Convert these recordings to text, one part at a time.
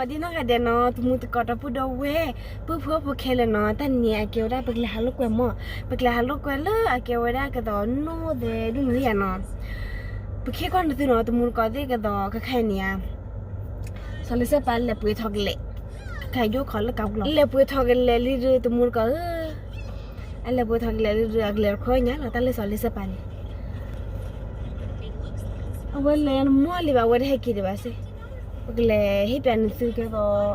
ဒ်နီၢ်ဂၤဒဲးနီၤ တမူတကိးဒီပုၢ်ဒီဝဲၢ် ပုၢ်ဖိဝဲၢ်ဖိခဲလၢာ်နီၤ, တနံၤအကဲဝဲဒၣ် ပကလဲၤဟးလိာ်ကွဲမး, ပကလဲၤဟးလိာ်ကွဲလၢအကဲဝဲဒၣ်ကဒီးနိၣ်သဲးဒ်န့ၣ်ယါနီၤ, ပကဟ့ၣ်ကွၢ်နသုနီၤ တမူတကိးသ့ၣ်ကဒီး ခဲခါအံၤန့ၣ်ဧါ စီၤလ့စၢ်ပၤလဲၤပှ့ၤထီၣ်ကလဲာ်, ခဲခါအံၤယိၣ်ခီလၢကးပူၤလီၤ လဲၤပှ့ၤထီၣ်ကလဲာ်လံဒုး တမူတကိးဧၢ, အလဲၤပှ့ၤထီၣ်ကလဲာ်လံဒုး အကလဲၤတခွဲညါလီၤ တၢ်လၢစီၤလ့စၢ်ပၤန့ၣ် အဝဲလဲၤနမီၢ်လံဘၣ် အဝဲတဟဲက့ၤဒံးဘၣ်စ့ၢ်, ပကလဲၤဟ့ၣ်ပျးနသုကဲသိး,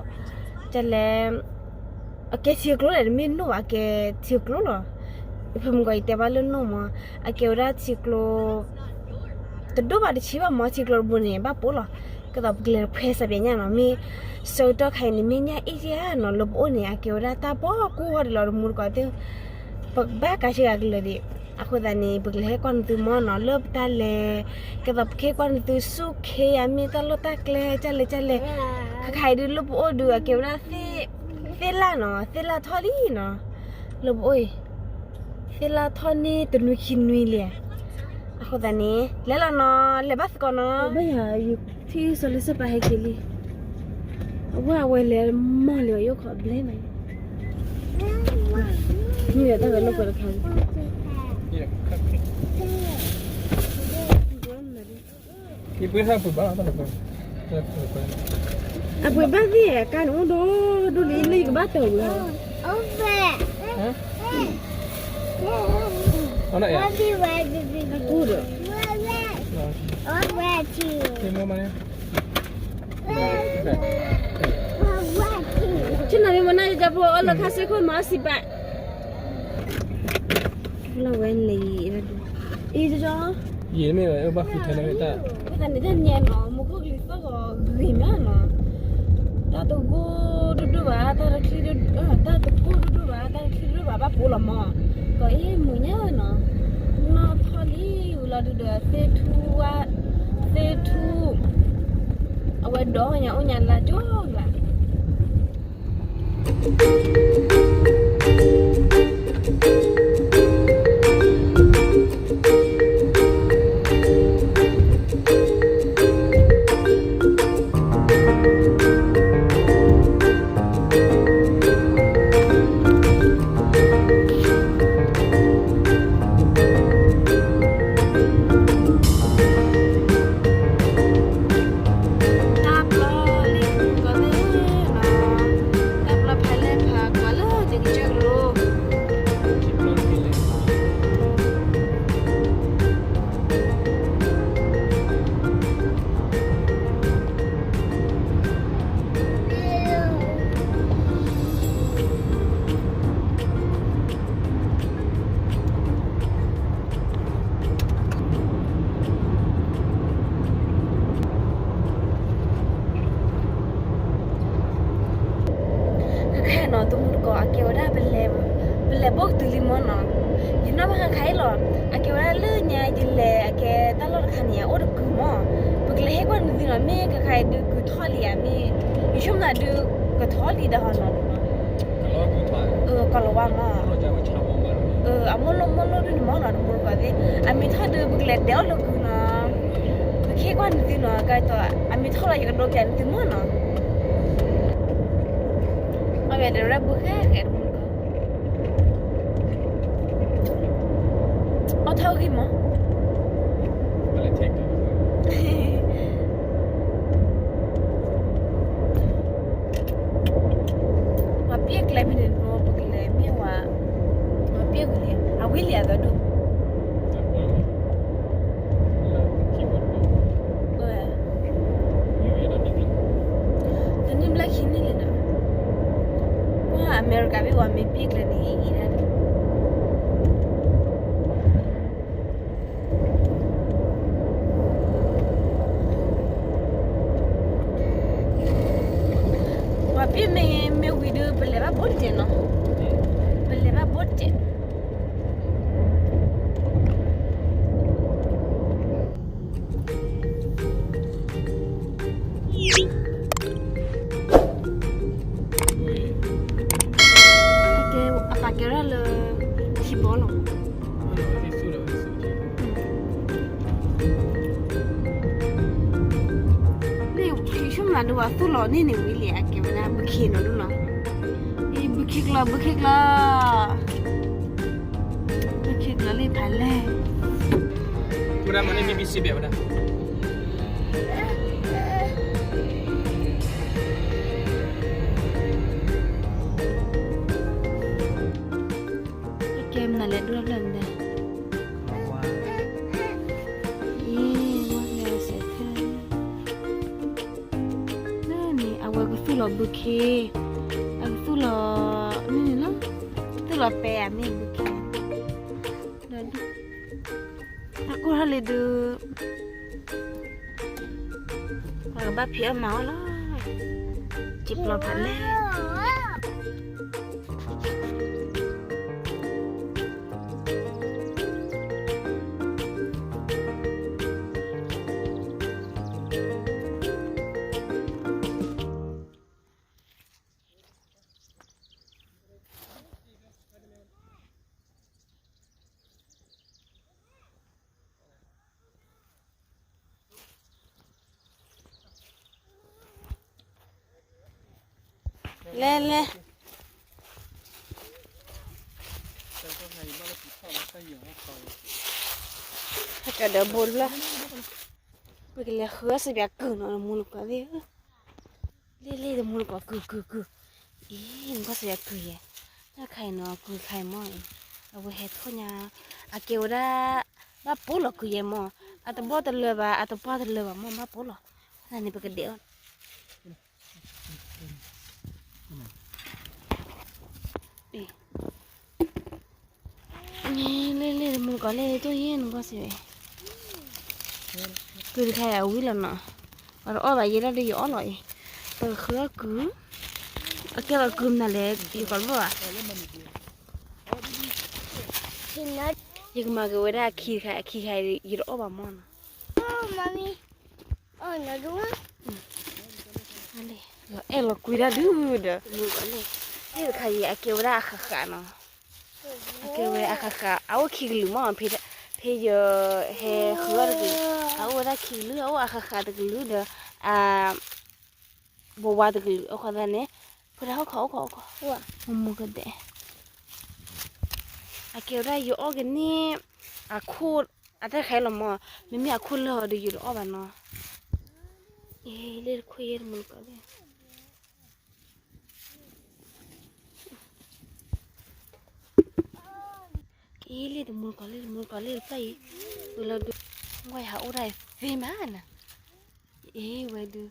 ကလဲၤ, အကဲထံကျိလဲၣ် တမ့ၢ်နိၣ်ဘၣ် အကဲထံကျိလီၤ, ယဖဲမုၢ်ကီးယတဲဘၣ်လၢနိၣ်မး, အကဲဝဲဒၣ်ထံကျိ တဒိၣ်ဘၣ်တဆံးဘၣ်မး ထံကျိတဘိန့ၣ် ဘၣ်ပိာ်လီၤ, ကဲသိးပကလဲၤတခွဲစးပျဲညါနီၤ မ့ၢ် ဆၢကတီၢ်ခါအံၤန့ၣ် မ့ၢ်ညၣ်အ့ၣ်ယါနီၤ လၢပအိၣ်န့ၣ် အကဲဝဲဒၣ်တၢ်ဘီကူၣ်ဂီၢ်ဒံးလီၤ တမူတကိးသ့ၣ်, ပဘၣ်ကးဆ့ကၤကလၢာ်ဒံး, အဃိသတးန့ၣ် ပကလဲၤဟ့ၣ်ကွၢ်နသုမးနီၤ လၢပတၢ်လဲၤ, ကဲသိးပကဟ့ၣ်ကွၢ်နသုဆူၣ်ခ့ဧါ မ့ၢ်တၢ်လီၢ်တၢ်ကျဲ ကၢ်လဲၣ်ကၢ်လဲၣ်, ခဲခါအံၤဒုးလၢပအိၣ်ဒုး အကဲဝဲဒၣ် သ့ၣ်လၣ်နီၤ သ့ၣ်လၣ်ထီၣ်လံနီၤ, လၢပအိၣ်အံၤ သ့ၣ်လၣ်ထီၣ်န့ၢ်တနွံခံနွံလံ, အဃိသတးန့ၣ် လဲၤလီၤနီၤ လဲၤဘၣ်သကိးနီၤ, ဘၣ်ယၤ ယထံၣ်စီၤလ့စၢ်ပၤဟဲက့ၤလံ, အဝဲအဝဲလဲၤမီၢ်လံ ယိၣ်ခီဘျဲမး, မ့ၢ်တၢ်ဝဲလိာ်ကွဲတခါလံ အပှ့ၤဘၣ်သ့ၣ် အကါန့ၣ်အိၣ်ဒိၣ်ဒိၣ်လံ လၢယကဘၣ်တၢ်ဝဲလီၤ, အကူဒီး, ဆ့ၣ်နီၤမ့ၢ်မနၢ်ယကၢ်ဖိအီၣ်လၢခါစ့ၢ်ခိၣ်မၤအီၣ်စံးပာ် လီၤဝဲန့ၣ်လၢယံၤ, အံၤတကီ, ယံၤမ့ၢ်ဘၣ်ဘၣ်ဃုထဲန့ၣ်မ့ၢ်တၢ်, အဃိသတးန့ၣ် တၢ်ညါနီၤ မူခိၣ်ကလံၤသီၣ်ဂီၤဂ့ၤမးနီၤ, တၢ်တဂိၢ်ဒိၣ်ဒိၣ်ဘၣ် တၢ်တချံ, တၢ်တဂိၢ်ဒိၣ်ဒိၣ်ဘၣ် တၢ်တချံဒိၣ်ဒိၣ်ဘၣ် ဘၣ်ပိာ်လီၤမး, ကီးအ့ၣ်မုာ်ညါနီၤ, နီၢ်ထီၣ်လံဝံၤလီၤဒုးဒီး သ့ၣ်ထူဝါ, သ့ၣ်ထူ, အဝဲဒီးညါအိၣ်ညါလၢကၠိလၢ တၢ်ပျီလံကီးသ့ၣ်နီၤ, တၢ်ပျီဖးလဲၢ်ဖးကွၢ်လၢနကစၢၢ်ကလိ, ခဲခဲနီၤ တမူတကိး အကဲဝဲဒၣ် ပလဲၤဘိၣ်ကတုၤလံမ့ၢ်နီၤ, ယနီၣ်ဘၣ်ခဲခါအံၤလီၤ, အကဲဝဲဒၣ်လၢညါယလဲၤ အကဲတၢ်လီၢ်တခါန့ၣ် အိၣ်တကုၤမး, ပကလဲၤဟ့ၣ်ကွၢ်နသုနီၤ မ့ၢ်ခဲခါအံၤဒုးကုၤထီၣ်လံဧါ မ့ၢ် ယဆိကမိၣ်သးဒုး ကထီၣ်လံဒၣ်ဟီနီၤ, ကလီၤဝါမး, အမိၢ်လိၣ်မိၢ်လိၣ်ဒုးန့ၣ်မ့ၢ်နီၤ တမူတကိးသ့ၣ်, အမ့ၢ်ထီၣ်ဒုး ပကလဲၤဒဲးအီၣ်လၢကုၤနီၤ, ပကဟ့ၣ်ကွၢ်နသုနီၤ ကဲသိး အမ့ၢ်ထီၣ်လီၤ ယကဒိးပျးနသုမ့ၢ်နီၤ, အဝဲဒၣ်ရၢၢ်ဘုဃဲဃဲတမူတကိး အီၣ်ထီၣ်ဂံၢ်မး, ပှၤပျဲၢ်ကျဲဖဲန့ၣ်နီၤ ပကလဲၤမ့ၢ်ဝဲ, ပှၤပျဲၢ်ဝံၤလံ, အဝံၤလံအသးဒိၣ် တနံၣ်ဘျဲၣ်ခံနံၣ်လံနီၤ, ပှၤအမဲရကၤဘ့ၣ်ဝဲမ့ၢ်ပျဲၢ်ကျဲန့ၣ် အံၤဒၣ် ပှၤပျဲၢ်မ့ၢ်မ့ၢ်ဝံၤဒုး ပလဲၤဘၣ်ဘိတစဲးနီၤ, ပလဲၤဘၣ်ဘိတစဲး အကဲအပာ်ကဲထီၣ်လၢထံဘီလီၤ, လၢယဆိကမိၣ် ပှၤဒုးဝဲသူၣ်လီၤန့ၢ်န့ၣ်ဝံၤလံ အကဲဝဲဒၣ်ဘုခ့နီၤဒုလီၤ. အံၤ ဘုခ့ကျီ ဘုခ့ကျီ, ဘုခ့ကျီလံဖးလဲၢ်. ဝဲဒၣ်မၤန့ၢ် BBC ဘဲဝဲဒၣ်. ကဲမနုၤလဲၣ် ဒိၣ်ဖျၢၣ်မနုၤ. အံၤ ဝဲလဲၤစဲးထဲ န့ၣ် အဝဲကသူၣ်လီၤဘုခ့, အကသူၣ်လီၤ န့ၣ်န့ၣ်လီၤ, သူၣ်လီၤပဲအမ့ၢ်ဘုခ့, ဒီး အကိၢ်ထီၣ်လံဒုး, ပှၤကဘၣ်ဖံးအီၣ်မၤအီၣ်လီၤ, စံပျီဖးလဲၢ်. လဲၤလဲၤ, ဟဲကဒီးဘိတဖျၢၣ်, ပကလဲၤဃုအီၣ်စပျးကုၢ်နီၤ နမူနကီၢ်သ့ၣ်ဧၢ. လ့လ့ တမူနကီၢ်ကုၢ်ကုၢ်ကုၢ်, အံၤ နကွၢ်စပျးကုၢ်ယဲ, တၢ်ခါအံၤနီၤ ကုၢ်ခါအံၤမ့ၢ်အံၤ, အဝဲဟဲထီၣ်ညါ, အကဲဝဲဒၣ် ဘၣ်ပိာ်လီၤကုၢ်ယဲမ့ၢ်, အတဘီၣ်တလၢဘၣ် အတပှၢ်တလၢဘၣ်မ့ၢ် ဘၣ်ပိာ်လီၤ, န့ၣ်ပကဒဲးအီၤ လ့လ့ တမူနကီၢ်လ့လ့ တိၢ်ယဲၢ်နကွၢ်စ့ၢ်ဝဲ, ကုၢ်တခါအံၤအဝံၤလီၤနီၤ, ပှၤတအီၣ်ဘၣ်ယဲဒၣ်ဒီးယအီၣ်လီၤအံၤ, ပဃုအီၣ်ကုၢ်, အကဲလီၤကုၢ်မနုၤလဲၣ် ယကီးဘၣ်ဘၣ်, ယကမၤက့ၤဝဲဒၣ်အခံတခါ အခံတခါအံၤ ယတအီၣ်ဘၣ်မ့ၢ်နီၤ လီၤအဲၣ်လီၤကွံဒၣ်ဒုဒီး, လ့တခါအံၤ အကဲဝဲဒၣ်အဃးဃးနီၤ, အကဲဝဲအဃးဃး အအိၣ်ခံကလုာ်မ့ၢ်, ဖဲယဟဲဃုအီၣ်တကလုာ်, အအိၣ်ဝဲဒၣ်ခံကလုာ် အအိၣ်အဃးဃးတကလုာ်ဒီး, အ, ဘဝါတကလုာ် အိၣ်ခိးသးန့ၣ်, ဖိဒၣ်အိၣ်ခိး အိၣ်ခိး အိၣ်ခိး, မမူကဒဲး, အကဲဝဲဒၣ်ယအီၣ်ကန့ၢ်, အခိၣ်, အတၢ်တခါအံၤလီၤမ့ၢ်, မ့မ့ၢ်အခိၣ်လၢာ်ဒီးယတအီၣ်ဘၣ်နီၤ, အ့ လ့တခိၣ်ယဲၢ်တမူနကီၢ်လ့ အ့ လ့တမူနကီၢ်လ့ တမူနကီၢ်လ့တဖျၢၣ်အံၤ, ဝဲလီၤဒုး, ကွၢ်ယဟးအိၣ်ဒၣ်အံၤသ့မးနၤ, အ့ ဝဲဒုး,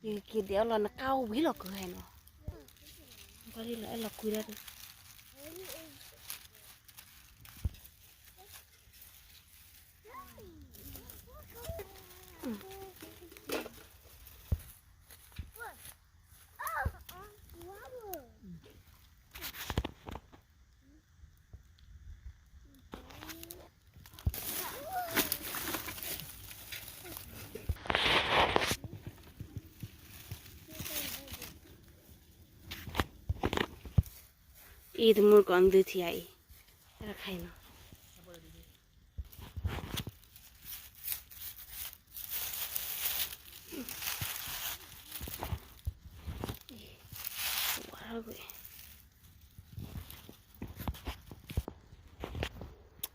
ယက့ၤဒဲးအီၤလီၤ နကၢ်အိၣ်ဝံၤလီၤကဟဲနီၤ, ကွၢ်လံလီၤအဲၣ်လီၤကွံဒၣ်ဒုး အံၤ တမူတကိး နသုထံၣ်ဧါအံၤ, တၢ်တခါအံၤနီၤ, ဝါထီၣ်ကွံာ်,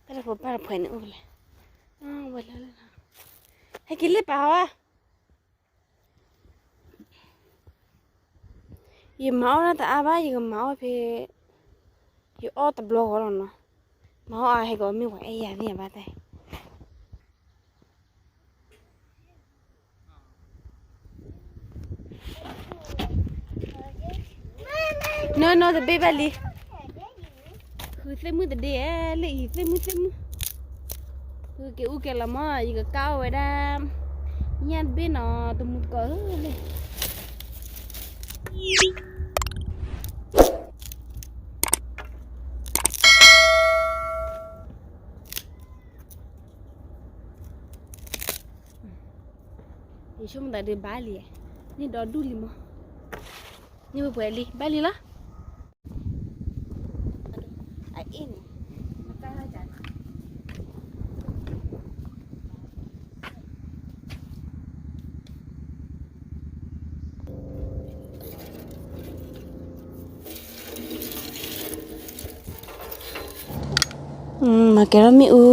တၢ်တဖိပၢ်တဖှဲးန့ၣ်အိၣ်ဖဲလဲၣ်, ဝဲလၢလၢ, ဟဲက့ၤလၢပာ်ဟီဧါ. ယမၤအီၣ်တၢ်တအါဘၣ် ယကမၤအီၣ်ဖဲ ယအီၣ်တဘျီဃီလီၤနီၤ, မၤအီၣ်အါဟဲကီးမ့ၢ်ပှၤအဲၣ်ယၤန့ၣ်ဘၣ်တဲ, နီၢ်နီၢ်တဘ့ၣ်ဘၣ်လံ. ဃုသ့ၣ်မုၣ်တဒ့ဧဲ, လၢအံၤသ့ၣ်မုၣ်သ့ၣ်မုၣ်, ဃုက့ၤအူကဲလီၤမး ယကကၢ်အီၣ်ဝဲဒၣ်, ညၣ်တဘ့ၣ်နီၤ တမူတကိးဧၢလၢ ယဆိကမိၣ်သးဒုးဘၣ်လံ, န့ၣ်ဒီဒူၣ်လံမး, န့ၣ်ပှဲၤပှဲၤလံ ဘၣ်လံလီၤ. အအ့ၣ်န့ၣ်, မတၢ်လၢကၢ်န့ၣ်, မၤကဲၤထီၣ်မ့ၣ်အူ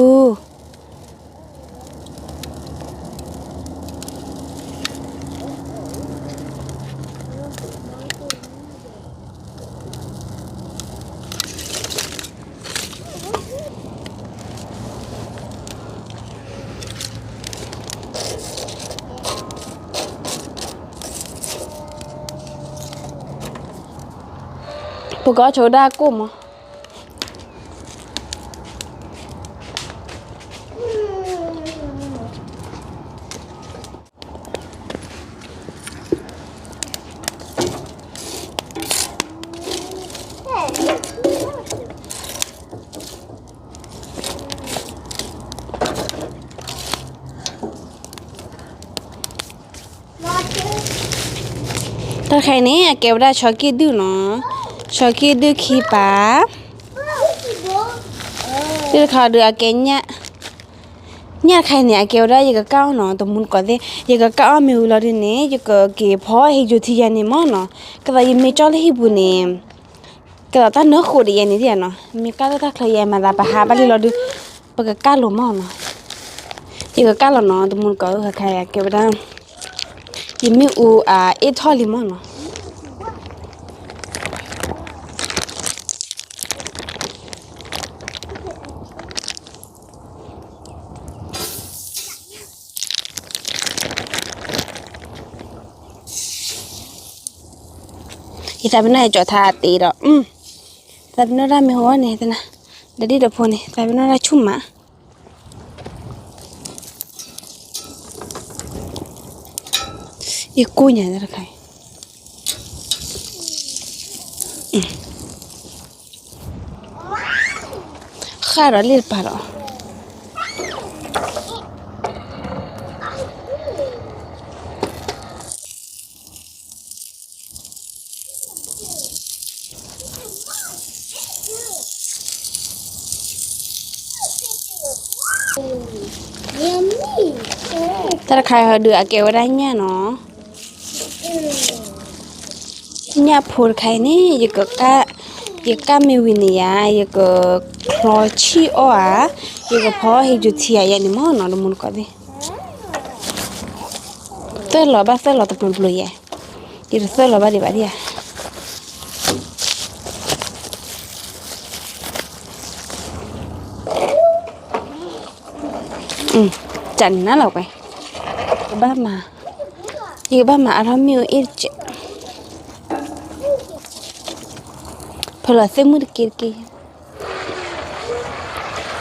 ပကအီၣ်ဆိဒၣ်ကိၣ်မး. တၢ်တခါအံၤန့ၣ် အကဲဝဲဒၣ်ဆီက့ၣ်ဒုၣ်နီၤ, ဆီက့ၣ်ဒုၣ်ခံပၤ, တၢ်တခါဒုးအကဲညၣ်, ညၣ်တခါအံၤန့ၣ် အကဲဝဲဒၣ်ယကကၣ်အီၣ်နီၤ, တမူတကိးသ့ၣ်, ယကကၣ်အီၣ်မ့ၢ်ဝံၤလီၤဒုးန့ၣ် ယကက့ၤဖီဟ့ၣ်ယိၤထံယၤန့ၣ်မးနီၤ, ကသးယမ့ၢ်ကၠီလၢဟံၣ်ပူၤန့ၣ် ကသးတၢ်နၢဃိးဒ်ယဲန့ၣ်ဒ်နီၤ, မ့ၢ်ကၣ်လၢတၢ်ချၢယဲမၤသးပဟးဘၣ်လံလီၤဒုး, ပကကၣ်လိာ်မးနီၤ, ယကကၣ်လီၤနီၤ, တမူတကိးဧၢ ခါခါအံၤ အကဲဝဲဒၣ် ယမ့ၣ်အူအအ့ၣ်ထီၣ်လံမးနီၤ. ယသးပ့ၤနီၣ်ယကၠီၤထါအတ့ဒီး, သးပ့ၤနီၣ်တၢ်မ့ၢ်ဟိဝဲန့ၣ်, ဒီးဒ်ဒီးဖိန့ၣ် သးပ့ၤနီၣ်တၢ်ဆူၣ်မး. ယကိၢ်ညါတၢ်တခါအံၤ, ဃၣ်ဒီးလ့ၣ်တပၤဒီး တၢ်တခါအံၤဒုးအကဲဝဲဒၣ်ညၣ်နီၤ, ညၣ်ဖိတခါအံၤန့ၣ် ယက, ယကၣ်မ့ၢ်ဝံၤန့ၣ်ယါ, ယကချီဆံၣ်အီၣ်ဧါ, ယကဖီဟ့ၣ်ယိၤထံဧါယဲန့ၣ်မးနီၤ, တမူတကိးသ့ၣ်, သၢလီၤဘၣ်သၢလီၤတပျိၤတပျိၤယဲ, ယတသၢလီၤဘၣ်ဒံးဘၣ်ဒံးဧါ. တၢ်န့ၣ်နၤလီၤကွဲ, ကဘၣ်မၤ, ယကဘၣ်မၤအါထီၣ်မ့ၣ်အူအ့ၣ်တကဲး, ဖဲလီၤသ့ၣ်မုၣ်တက့တက့,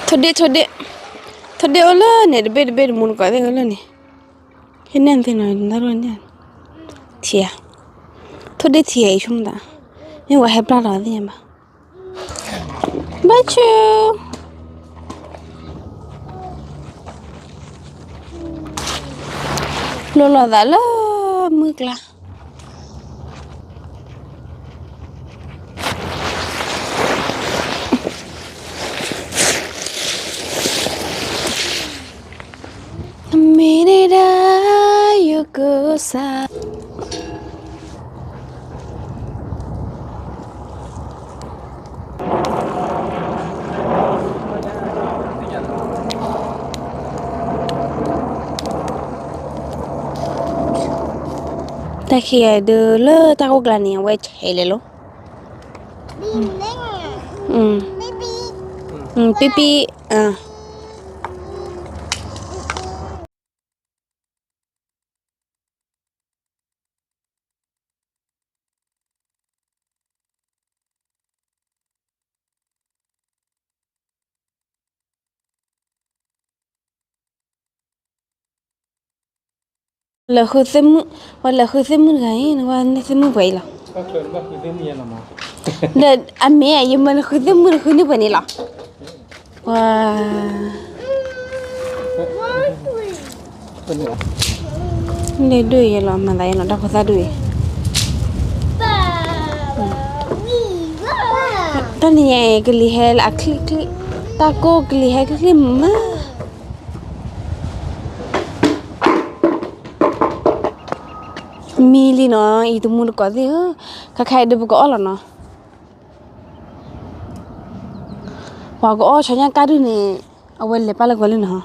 ထိၣ်ဒ့ၣ်, ထိၣ်ဒ့ၣ်, ထိၣ်ဒ့ၣ်အိၣ်လၢန့ၣ် တဘ့ၣ်တဘ့ၣ်တမူတကိးသ့ၣ်အိၣ်လၢန့ၣ်, ဟ့ၣ်နဲၣ်သ့ၣ်နီၤ, ထံဧါ, ထိၣ်ဒ့ၣ်ထံဧါအံၤဆိကမိၣ်သး, မ့ၢ်ဝဲဟဲပျၢ်လီၤသ့ၣ်ညါဘၣ်, ဘၣ်ဆူ လိၤလိာ်သးလၢမုၢ်ကျါ, မ့ၢ်ဒၣ်ယကစၢ် တၢ်ခံဂၤဒုးလၢတၢ်အိၣ်ကျါန့ၣ် အဝဲဆဲးလဲၤလီၤ. ပံပံ, လဲၤဃုသ့ၣ်မုၣ်, ပှၤလဲၤဃုသ့ၣ်မုၣ်တဂၤအံၤ နကွၢ်န့ၢ်သ့ၣ်မုၣ်ပှဲၤအံၤလီၤ. ဒီးအမ့ၢ်ယမၢနဃုသ့ၣ်မုၣ် နဃုန့ၢ်ပှဲၤန့ၣ်လီၤ. ပှၤ လဲၤဒိၣ်ယဲလီၤ မၤသးယဲလီၤ တၢ်ဖိသၣ်ဒိၣ်အံၤ. တၢ်နံၤညါအံၤ ကလံၤဟဲလၢအချံချံ, တၢ်ကိၢ်ကလံၤဟဲချံချံမး. မံလံနီၤ အံၤတမူတကိးသ့ၣ်ဧၢ, ခါခါအံၤဒုးပကအီၣ်လီၤနီၤ. ပှၤကအီၣ်ဆီညၣ်ကၢ်ဒုၣ်န့ၣ် အဝဲလဲၤပာ်လၢကွဲၤလံနီၤ.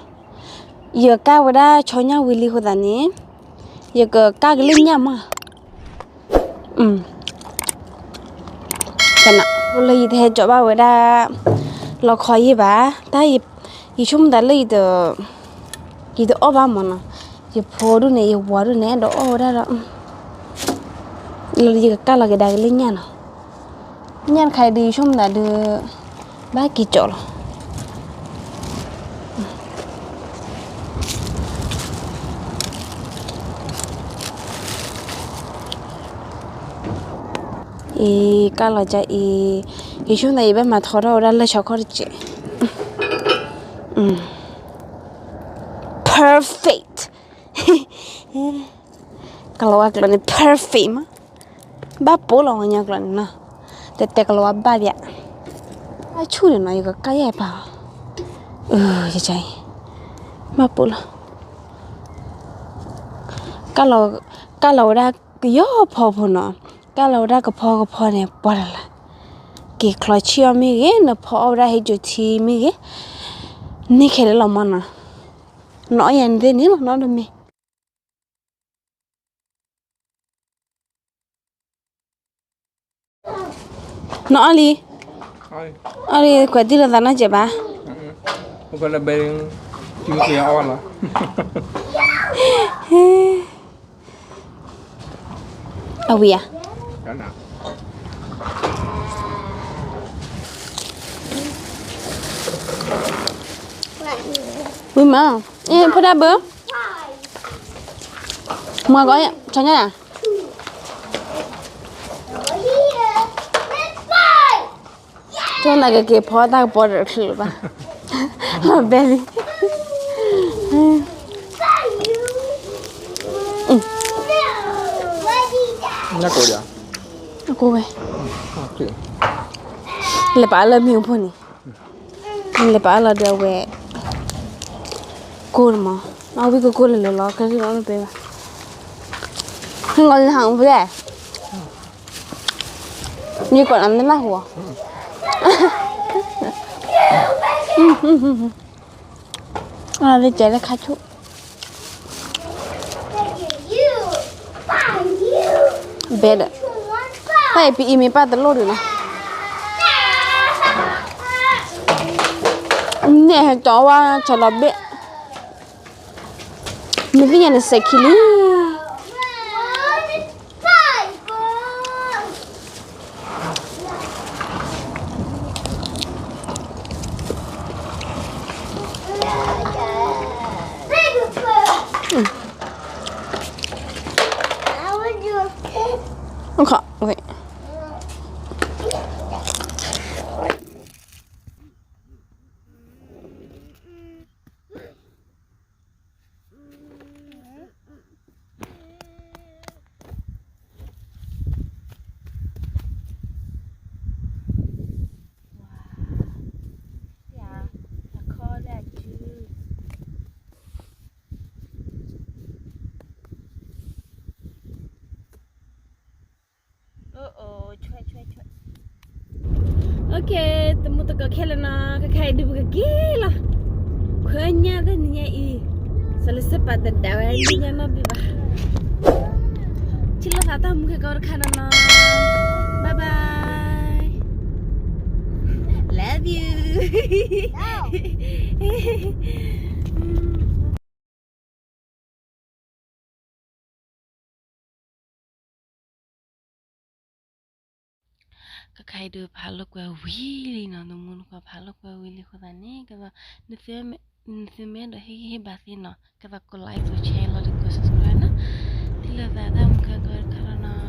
ယကၢ်ဝဲဒၣ်ဆီညၣ်ဝံၤလံအဃိသတးန့ၣ် ယကကၢ်ကလုၢ်ညၣ်မး. ကနၣ်လၢယတဟဲကၠီဘၣ်ဝဲဒၣ် လီခီယ့ၢ်ဘၣ်, တၢ်ယဆိကမိၣ်သးလၢ ယတအီၣ်ဘၣ်မးနီၤ. ယဖိဒုၣ်န့ၣ် ယဝၤဒုၣ်န့ၣ် အဲၣ်ဒိးအီၣ်ဝဲဒၣ်ဒီး လၢယကကၢ်လီၤက့ၤဒၣ်ကလုၢ်ညၣ်နီၤ. ညၣ်တခါအံၤဒုး ယဆိကမိၣ်သးဒုး ဘၣ်က့ၤကၠီလီၤ. အံၤ ကၢ်လီၤကၢ်အံၤ, ယဆိကမိၣ်သးယဘၣ်မၤထီထီၣ်ဝဲဒၣ်လၢဆီခီၣ်တစဲး. Perfect. ကလီၤဝါကျိာ်န့ၣ် perfect မး, ဘၣ်ပိာ်လီၤဝဲညါကျိာ်န့ၣ်နီၤ, တဲတဲကလီၤဝါဘၣ်ဗျာ, အဆူၣ်န့ၣ်နီၤ ယကကၢ်ယဲၢ်ပာ်, အံၤ, ဘၣ်ပိာ်လီၤ, ကၢ်လီၤဝဲဒၣ်ကယီဖီဖိနီၤ, ကၢ်လီၤဝဲဒၣ်ကဖီကဖီန့ၣ် ပှၤတလၢ်, က့ၤချီဆံၣ်အီၣ်မ့ၢ်ဂ့ၤ နဖီအီၣ်ဝဲဒၣ်ဟဲကၠိထံမ့ၢ်ဂ့ၤ, န့ၢ်ခဲလၢာ်လီၤမးနီၤ, နအီၣ်ယၤန့ၣ်သ့ၣ်န့ၣ်လီၤ နီတမံၤ နအီၣ်လံ, အီၣ်လံ ကွဲးတံၢ်လိာ်သးနီတစဲးဘၣ်, အဝံၤဧါ, ဝံၤမး, အ့ ဖိဒၣ်ဘၢ, မၤကီး, ဆီညၣ်ယၤ, ကနၣ်ကက့ၤဖီတၢ်ကပီၤတချုးဘၣ်, ဘဲလံ, အကိးဝဲ, လဲၤပာ်အလၢမ့ၣ်အူဖိန့ၣ်, လဲၤပာ်အလီၤဒီးအဝဲ, ကိၢ်မး, အဝံၣ်ကိၢ်ကိၢ်လၢာ်လၢာ်လီၤ ကဲကဲလီၤ မ့ၢ်ပှဲၤဘၣ်, ဟ့ၣ်လီၤလၢဟးအိၣ်ဖဲလဲၣ်, မ့ၢ်ကိးလီၤမ့ၢ်လၢဟူဧါ, အလၢကဲလၢခါဆူၣ် ဘဲဒီး, တၢ်အံၤပအံၤမ့ၢ်ပၢ်တလိၣ်ဒုးလီၤ, န့ၣ်ဟဲကၠီဝါဆီလီၤဘ့ၣ်, နသ့ၣ်ညါန့ၣ်စဲးခံလံ. Okay, တမူတကိးခဲလၢာ်နီၤ, ခဲခါအံၤဒုးပကက့ၤလီၤ, ခွဲညါသ့ၣ်နံၤညါအံၤ, စးလၢစ့ပာ်တဒၣ်ဝဲလံညါနီတဘ့ၣ်ဘၣ်, ထံၣ်လိာ်သးတၢ်မူခဲကိးတခါနီၤနီၤ, bye bye, love you. ခဲခါအံၤဒုးဖးလိာ်ကွဲဝံၤလံနီၤ, တမူတကိးဖးလိာ်ကွဲဝံၤလံအဃိသတးန့ၣ် ကဲသိး နသုမ့ၢ်အဲၣ်ဒိးဟ့ၣ်ဂံၢ်ဟ့ၣ်ဘါသ့နီၤ, ကဲသိးကိး like ကိး share လီၤလံ ကိး subscribe နီၤ, ထံၣ်လိာ်သးတၢ်မူခဲကိးတခါနီၤနီၤ,